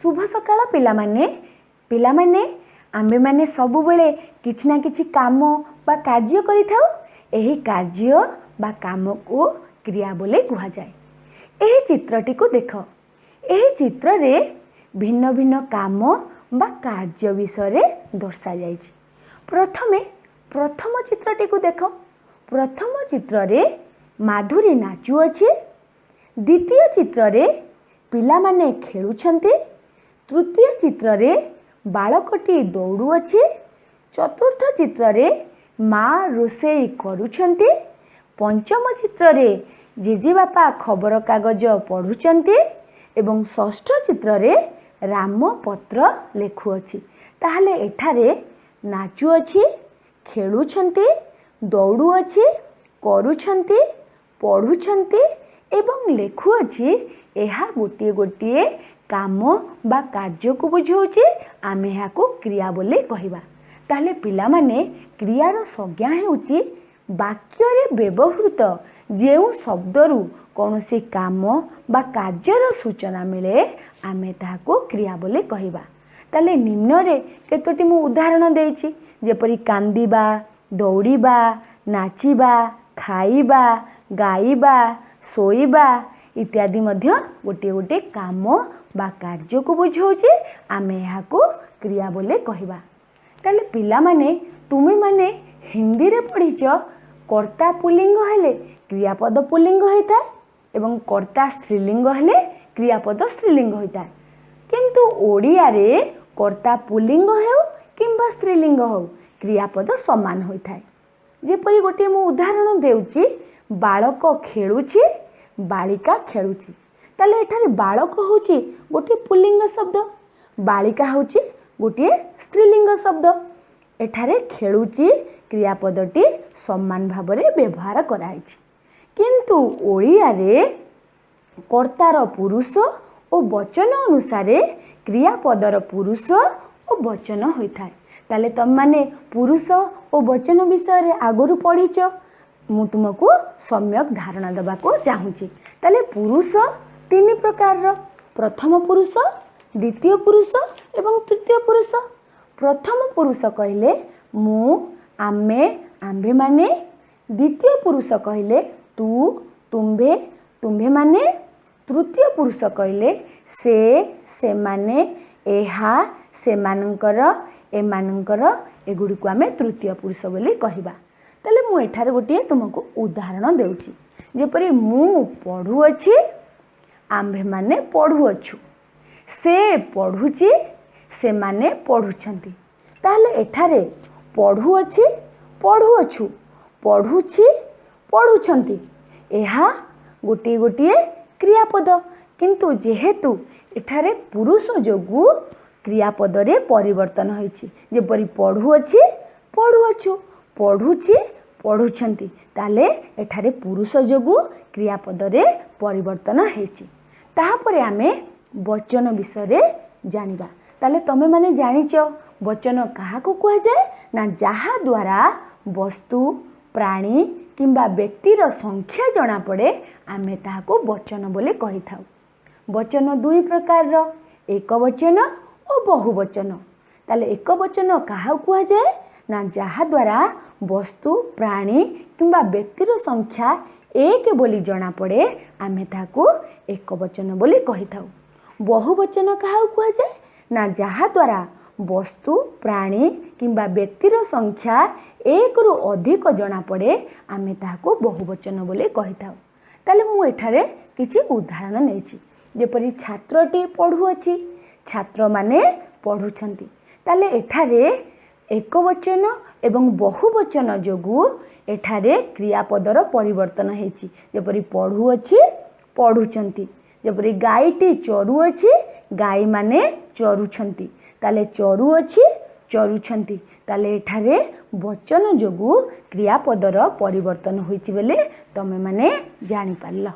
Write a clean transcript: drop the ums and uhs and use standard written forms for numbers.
ଶୁଭ ସକାଳ ପିଲାମାନେ। ପିଲାମାନେ, ଆମ୍ଭେମାନେ ସବୁବେଳେ କିଛି ନା କିଛି କାମ ବା କାର୍ଯ୍ୟ କରିଥାଉ। ଏହି କାର୍ଯ୍ୟ ବା କାମକୁ କ୍ରିୟା ବୋଲି କୁହାଯାଏ। ଏହି ଚିତ୍ରଟିକୁ ଦେଖ। ଏହି ଚିତ୍ରରେ ଭିନ୍ନ ଭିନ୍ନ କାମ ବା କାର୍ଯ୍ୟ ବିଷୟରେ ଦର୍ଶାଯାଇଛି। ପ୍ରଥମେ ପ୍ରଥମ ଚିତ୍ରଟିକୁ ଦେଖ। ପ୍ରଥମ ଚିତ୍ରରେ ମାଧୁରୀ ନାଚୁଅଛି। ଦ୍ୱିତୀୟ ଚିତ୍ରରେ ପିଲାମାନେ ଖେଳୁଛନ୍ତି। ତୃତୀୟ ଚିତ୍ରରେ ବାଳକଟି ଦୌଡ଼ୁଅଛି। ଚତୁର୍ଥ ଚିତ୍ରରେ ମା ରୋଷେଇ କରୁଛନ୍ତି। ପଞ୍ଚମ ଚିତ୍ରରେ ଜେଜେବାପା ଖବରକାଗଜ ପଢ଼ୁଛନ୍ତି ଏବଂ ଷଷ୍ଠ ଚିତ୍ରରେ ରାମ ପତ୍ର ଲେଖୁଅଛି। ତାହେଲେ ଏଠାରେ ନାଚୁଅଛି, ଖେଳୁଛନ୍ତି, ଦୌଡ଼ୁଅଛି, କରୁଛନ୍ତି, ପଢ଼ୁଛନ୍ତି ଏବଂ ଲେଖୁଅଛି, ଏହା ଗୋଟିଏ ଗୋଟିଏ କାମ ବା କାର୍ଯ୍ୟକୁ ବୁଝାଉଛି। ଆମେ ଏହାକୁ କ୍ରିୟା ବୋଲି କହିବା। ତାହେଲେ ପିଲାମାନେ, କ୍ରିୟାର ସଂଜ୍ଞା ହେଉଛି ବାକ୍ୟରେ ବ୍ୟବହୃତ ଯେଉଁ ଶବ୍ଦରୁ କୌଣସି କାମ ବା କାର୍ଯ୍ୟର ସୂଚନା ମିଳେ, ଆମେ ତାହାକୁ କ୍ରିୟା ବୋଲି କହିବା। ତାହେଲେ ନିମ୍ନରେ କେତୋଟି ମୁଁ ଉଦାହରଣ ଦେଇଛି, ଯେପରି କାନ୍ଦିବା, ଦୌଡ଼ିବା, ନାଚିବା, ଖାଇବା, ଗାଇବା, ଶୋଇବା ଇତ୍ୟାଦି ମଧ୍ୟ ଗୋଟିଏ ଗୋଟିଏ କାମ ବା କାର୍ଯ୍ୟକୁ ବୁଝାଉଛି। ଆମେ ଏହାକୁ କ୍ରିୟା ବୋଲି କହିବା। ତାହେଲେ ପିଲାମାନେ, ତୁମେମାନେ ହିନ୍ଦୀରେ ପଢ଼ିଛ, କର୍ତ୍ତା ପୁଲ୍ଲିଙ୍ଗ ହେଲେ କ୍ରିୟାପଦ ପୁଲ୍ଲିଙ୍ଗ ହୋଇଥାଏ ଏବଂ କର୍ତ୍ତା ସ୍ତ୍ରୀଲିଙ୍ଗ ହେଲେ କ୍ରିୟାପଦ ସ୍ତ୍ରୀଲିଙ୍ଗ ହୋଇଥାଏ। କିନ୍ତୁ ଓଡ଼ିଆରେ କର୍ତ୍ତା ପୁଲ୍ଲିଙ୍ଗ ହେଉ କିମ୍ବା ସ୍ତ୍ରୀଲିଙ୍ଗ ହେଉ, କ୍ରିୟାପଦ ସମାନ ହୋଇଥାଏ। ଯେପରି ଗୋଟିଏ ମୁଁ ଉଦାହରଣ ଦେଉଛି, ବାଳକ ଖେଳୁଛି, ବାଳିକା ଖେଳୁଛି। ତାହେଲେ ଏଠାରେ ବାଳକ ହେଉଛି ଗୋଟିଏ ପୁଲ୍ଲିଙ୍ଗ ଶବ୍ଦ, ବାଳିକା ହେଉଛି ଗୋଟିଏ ସ୍ତ୍ରୀଲିଙ୍ଗ ଶବ୍ଦ। ଏଠାରେ ଖେଳୁଛି କ୍ରିୟାପଦଟି ସମାନ ଭାବରେ ବ୍ୟବହାର କରାଯାଇଛି। କିନ୍ତୁ ଓଡ଼ିଆରେ କର୍ତ୍ତାର ପୁରୁଷ ଓ ବଚନ ଅନୁସାରେ କ୍ରିୟାପଦର ପୁରୁଷ ଓ ବଚନ ହୋଇଥାଏ। ତାହେଲେ ତୁମେମାନେ ପୁରୁଷ ଓ ବଚନ ବିଷୟରେ ଆଗରୁ ପଢ଼ିଛ। ମୁଁ ତୁମକୁ ସମ୍ୟକ ଧାରଣା ଦେବାକୁ ଚାହୁଁଛି। ତାହେଲେ ପୁରୁଷ ତିନି ପ୍ରକାରର: ପ୍ରଥମ ପୁରୁଷ, ଦ୍ୱିତୀୟ ପୁରୁଷ ଏବଂ ତୃତୀୟ ପୁରୁଷ। ପ୍ରଥମ ପୁରୁଷ କହିଲେ ମୁଁ, ଆମେ, ଆମ୍ଭେମାନେ। ଦ୍ୱିତୀୟ ପୁରୁଷ କହିଲେ ତୁ, ତୁମ୍ଭେ, ତୁମ୍ଭେମାନେ। ତୃତୀୟ ପୁରୁଷ କହିଲେ ସେ, ସେମାନେ, ଏହା, ସେମାନଙ୍କର, ଏମାନଙ୍କର, ଏଗୁଡ଼ିକୁ ଆମେ ତୃତୀୟ ପୁରୁଷ ବୋଲି କହିବା। ତାହେଲେ ମୁଁ ଏଠାରେ ଗୋଟିଏ ତୁମକୁ ଉଦାହରଣ ଦେଉଛି, ଯେପରି ମୁଁ ପଢ଼ୁଅଛି, ଆମ୍ଭେମାନେ ପଢ଼ୁଅଛୁ, ସେ ପଢ଼ୁଛି, ସେମାନେ ପଢ଼ୁଛନ୍ତି। ତାହେଲେ ଏଠାରେ ପଢ଼ୁଅଛି, ପଢ଼ୁଅଛୁ, ପଢ଼ୁଛି, ପଢ଼ୁଛନ୍ତି, ଏହା ଗୋଟିଏ ଗୋଟିଏ କ୍ରିୟାପଦ। କିନ୍ତୁ ଯେହେତୁ ଏଠାରେ ପୁରୁଷ ଯୋଗୁଁ କ୍ରିୟାପଦରେ ପରିବର୍ତ୍ତନ ହୋଇଛି, ଯେପରି ପଢ଼ୁଅଛି, ପଢ଼ୁଅଛୁ, ପଢ଼ୁଛି, ପଢ଼ୁଛନ୍ତି, ତାହେଲେ ଏଠାରେ ପୁରୁଷ ଯୋଗୁଁ କ୍ରିୟାପଦରେ ପରିବର୍ତ୍ତନ ହେଇଛି। ତାପରେ ଆମେ ବଚନ ବିଷୟରେ ଜାଣିବା। ତାହେଲେ ତୁମେମାନେ ଜାଣିଛ ବଚନ କାହାକୁ କୁହାଯାଏ ନା, ଯାହାଦ୍ୱାରା ବସ୍ତୁ, ପ୍ରାଣୀ କିମ୍ବା ବ୍ୟକ୍ତିର ସଂଖ୍ୟା ଜଣାପଡ଼େ, ଆମେ ତାହାକୁ ବଚନ ବୋଲି କହିଥାଉ। ବଚନ ଦୁଇ ପ୍ରକାରର, ଏକ ବଚନ ଓ ବହୁବଚନ। ତାହେଲେ ଏକ ବଚନ କାହାକୁ କୁହାଯାଏ ନା, ଯାହାଦ୍ୱାରା ବସ୍ତୁ, ପ୍ରାଣୀ କିମ୍ବା ବ୍ୟକ୍ତିର ସଂଖ୍ୟା ଏକ ବୋଲି ଜଣାପଡ଼େ, ଆମେ ତାହାକୁ ଏକ ବଚନ ବୋଲି କହିଥାଉ। ବହୁବଚନ କାହାକୁ କୁହାଯାଏ ନା, ଯାହାଦ୍ୱାରା ବସ୍ତୁ, ପ୍ରାଣୀ କିମ୍ବା ବ୍ୟକ୍ତିର ସଂଖ୍ୟା ଏକରୁ ଅଧିକ ଜଣାପଡ଼େ, ଆମେ ତାହାକୁ ବହୁବଚନ ବୋଲି କହିଥାଉ। ତାହେଲେ ମୁଁ ଏଠାରେ କିଛି ଉଦାହରଣ ନେଇଛି, ଯେପରି ଛାତ୍ରଟି ପଢ଼ୁଅଛି, ଛାତ୍ରମାନେ ପଢ଼ୁଛନ୍ତି। ତାହେଲେ ଏଠାରେ ଏକ ବଚନ ଏବଂ ବହୁବଚନ ଯୋଗୁଁ ଏଠାରେ କ୍ରିୟାପଦର ପରିବର୍ତ୍ତନ ହେଇଛି, ଯେପରି ପଢ଼ୁଅଛି, ପଢ଼ୁଛନ୍ତି। ଯେପରି ଗାଈଟି ଚରୁଅଛି, ଗାଈମାନେ ଚରୁଛନ୍ତି। ତାହେଲେ ଚରୁଅଛି, ଚରୁଛନ୍ତି, ତାହେଲେ ଏଠାରେ ବଚନ ଯୋଗୁଁ କ୍ରିୟାପଦର ପରିବର୍ତ୍ତନ ହୋଇଛି ବୋଲି ତୁମେମାନେ ଜାଣିପାରିଲ।